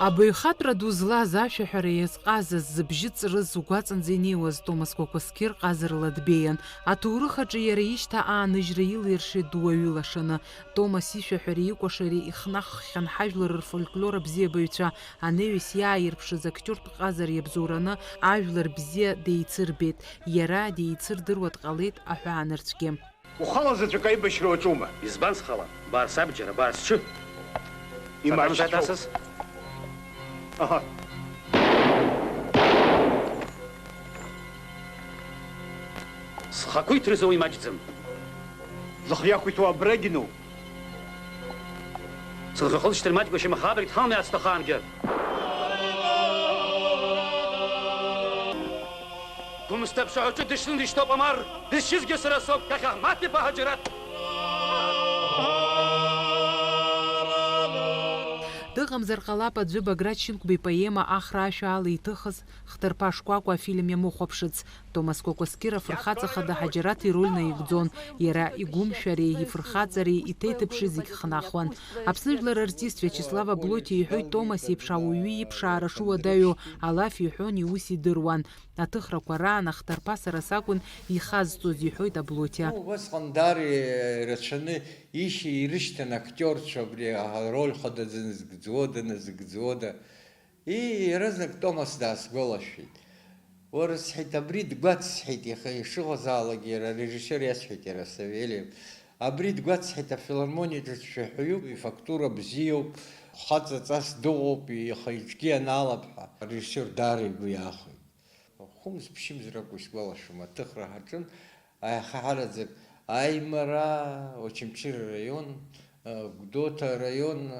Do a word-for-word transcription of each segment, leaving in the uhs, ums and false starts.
Абаҩхатәра ду злаз, ашәаҳәара иазҟазаз, зыбжьы ҵрыз, угәаҵанӡа инеиуаз Томас Кәакәасқьыр ҟазарыла дбеиан. Аҭоурых аҿы иара ишьҭа ааныжьра илиршеит дуаҩы лашаны. Томас ишәаҳәареи икәашареи ихнахххьан ҳажәлар рфольклор абзиабаҩцәа, анаҩс иааирԥшыз актиортә ҟазара иабзоураны ажәлар бзиа деицырбеит, иара деицырдыруа дҟалеит аҳәаанырцәгьы. Ухала заҵәык аибашьра уаҿума? Избан схала? Баар сабџьар, баар сҽы. Имаҷ Саҭамзааит сцәоуп. Асас. Аҳа. Схақәиҭразы уи маҷӡам. Зыхы иақәиҭу абрагь ну. Сылхахылшьҭыр маҷгәашьа махабрагь дҳалмҩац сҭахаангьы. Гәымсҭа аԥшаҳәаҿы дышьны дышьҭоуп Омар, дызшьызгьы сара соуп, Қьахьаҳмаҭ-иԥа Ҳаџьараҭ. Дыҟамзар ҟалап аӡәы Баграт Шьынқәба ипоема Ахра ашәа ала иҭыхыз, Хҭарԥа шкәакәа афильм иамыхәаԥшыц. Томас Кәакәасқьыр афырхаҵа хада Ҳаџьараҭ ироль наигӡон, иара игәымшәареи ифырхаҵареи иҭеиҭыԥши зегь хнахуан. Аԥсны жәлар артист Виачеслав Аблотиа иҳәоит, Томас иеиԥш ауаҩы иԥшаара шуадаҩу алаф иҳәон, иус идыруан. Аҭыхрақәа раан ахҭарԥа сара сакәын ихазҵоз, иҳәоит Аблотиа. Ну, убасҟан даара ирацәаны ишьа ирышьҭан актиорцәа абри ароль хада дыназыгӡода, назыгӡода. Ии, иаразнак Томас даасгәалашәеит. Уара, сҳәеит, абри дгәаҵ, сҳәеит, иаха ишыҟазаалак иара арежиссиор иасҳәеит, иара Савелиев. Абри дгәаҵ, сҳәеит, афилармониаҿы дшәаҳәаҩуп, ифактура бзиоуп, хаҵаҵас дыҟоуп, ихы-иҿгьы анаалап ҳәа. Арежиссиор даара игәы иаахәеит. Хәымз-ԥшьымз ракәу исгәалашәом, аҭыхра ҳаҿын, аиҳараӡак Аимара, Очамчыра араион, Гәдоуҭа араион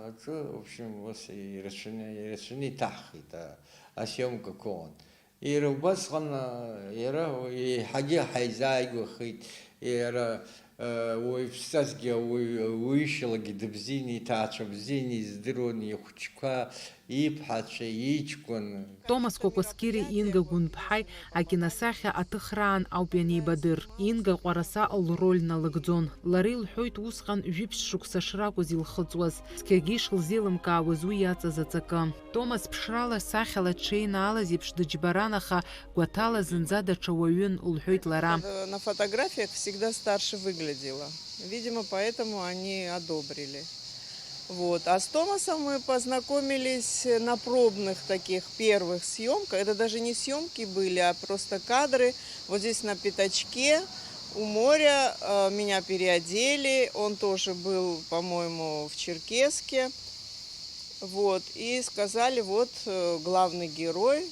аҿы, в общем, ус ирацәаны, ирацәаны иҭаҳхит, а, асиомкақәа ыҟан. Иара убасҟан, а, иара еиҳагьы ҳаизааигәахеит, иара Уаҩԥсазгьы ауаҩ-, ауаҩышьалагьы дыбзианы, иҭаацәа бзианы издыруан, ихәыҷқәа, иԥҳацәа, иҷкәын. Томас Кәакәасқьыри Инга Гәынԥҳаи акиносахьа аҭыхраан ауп ианеибадыр. Инга Ҟәараса лроль налыгӡон. Лара илҳәоит усҟан жәиԥшь шықәса шракәыз илхыҵуаз. Цқьагьы ишылзеилымкаауаз уи иаҵаз аҵакы. Томас ԥшрала, сахьала дшеинаалаз еиԥш дыџьбаран, аха гәаҭала зынӡа даҽа уаҩын, лҳәоит лара. На фотографиях всегда старше выглядела. Видимо, поэтому они одобрили. Вот. А с Томасом мы познакомились на пробных таких первых съёмках. Это даже не съёмки были, а просто кадры. Вот здесь на пятачке у моря, э, меня переодели. Он тоже был, по-моему, в черкеске. Вот, и сказали, вот, э, главный герой,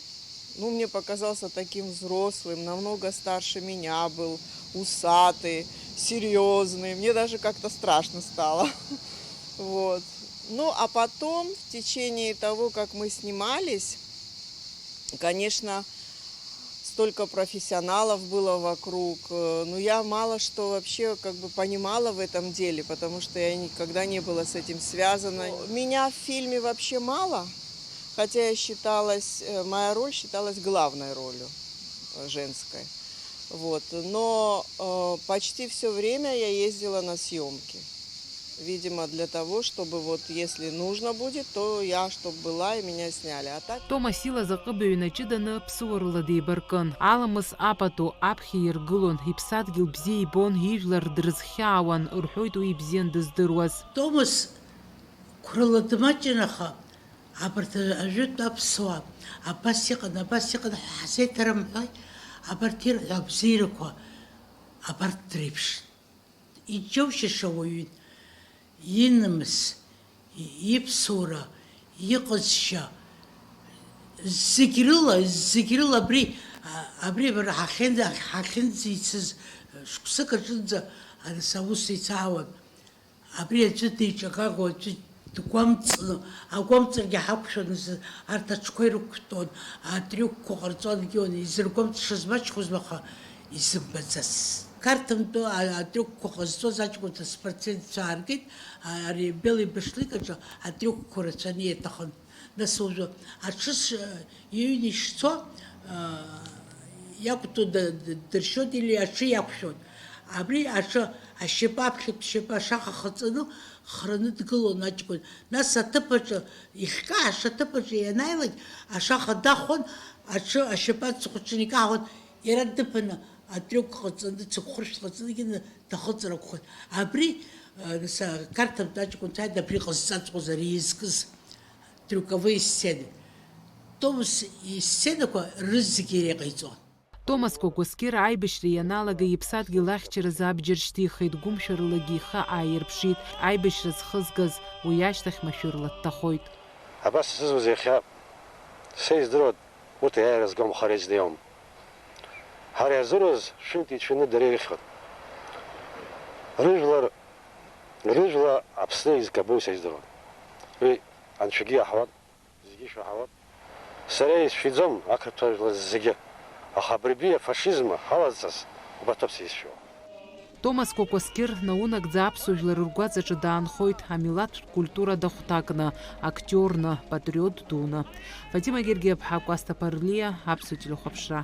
ну, мне показался таким взрослым, намного старше меня был, усатый, серьёзный. Мне даже как-то страшно стало. Вот. Ну, а потом, в течение того, как мы снимались, конечно, столько профессионалов было вокруг. Э, ну, я мало что вообще как бы понимала в этом деле, потому что я никогда не была с этим связана. Меня в фильме вообще мало, хотя я считалась, э, моя роль считалась главной ролью, э, женской. Вот. Но, э, почти всё время я ездила на съёмки. Видимо, для того, чтобы вот если нужно будет, то я чтоб была и меня сняли. А так Томас илаз аҟыбаҩ наҷыданы ԥсыуарыла деибаркын. Аламыс апату аԥхьа иргылон, иԥсадгьыл бзиа ибон, ижәлар дрызхьаауан, рҳәоит уи ибзиан дыздыруаз. Томас қәрала дмаҷын, аха абарҭ ажәытә аԥсуаа абас иҟан, абас иҟан ҳәа ҳзеиҭарымҳәои, абарҭ ирҳәо абзиарақәа абарҭ дреиԥшын. Иџьоушьаша уаҩын, инамыс, иԥсуара, иҟазшьа, зегь рыла, зегь рыла абри, а, абри абра ҳахьынӡа-, ҳахьынӡеицыз шықәсык аҿынӡа, ас аус еицаауан. Абри аӡәы деиҿакаго, аӡәы дгәамҵны, агәамҵрагьы ҳақәшәон, арҭ аҽқәа ирықәтәон, атрюкқәа ҟарҵон, егьиуан, изыргәамҵшаз маҷхозма, аха изымбаӡацт. Қарҭынтәи а-, атрюкқәа ҟазҵоз аҷкәынцәа спортсменцәа ааргеит, а-, ари Белый башлыкаҿы атрюкқәа рацәаны иаҭахын. Нас уажәы аҽы ш-, иҩны ишцо, а, иақәтәоу д-, д-, дыршьоит или аҽы иақәшәоит. Абри аҽы ашьапы, аԥхьатә шьапы ашаха хаҵаны, Храны дгылон аҷкәын. Нас аҭыԥ аҿы, ихькааша аҭыԥ аҿы ианааилак, ашаха дахон, аҽы ашьапы аҵыхәаҽны икаҳауан, иара дыԥаны атрюк ҟаҵаны, цыгәхыршәҭ ҟаҵаны дахыҵыр акәхеит. Абри, э, нас, Қарҭынтә аҷкәын дааит, абри ҟазҵаҵәҟьоз, ари изкыз трюковые сцены. Томас исценақәа рызегьы иара иҟаиҵон. Томас Кәакәасқьыр аибашьра ианалага иԥсадгьыл ахьчаразы абџьар шьҭихит, гәымшәаралагьы ихы ааирԥшит, аибашьра зхызгаз уи ашьҭахь машәырла дҭахоит. Абас исызуз иахьа, са издыруа, урҭ аиааира згом, хара изнеиуам. Ҳара иаҳзыруз шәынтә ицәаны дара ирыхьуан. Рыжәлар, рыжәла Аԥсны изгабоу са издыруан. Уи Анцәагьы иаҳауан. Зегьы ишәаҳауан. Сара исшәиӡом ақырҭуа жәлар зегьы, аха абыржәы афашизм ҳалазҵаз убарҭоуп сызшәо. Томас Кәакәасқьыр наунагӡа аԥсуа жәлар ргәаҵаҿы даанхоит амилаҭтә культура дахәҭакны, актиорны, патриот дуны. Фатима Гергиаԥҳа, Кәасҭа Ԥарлиа, Аԥсуа телехәаԥшра.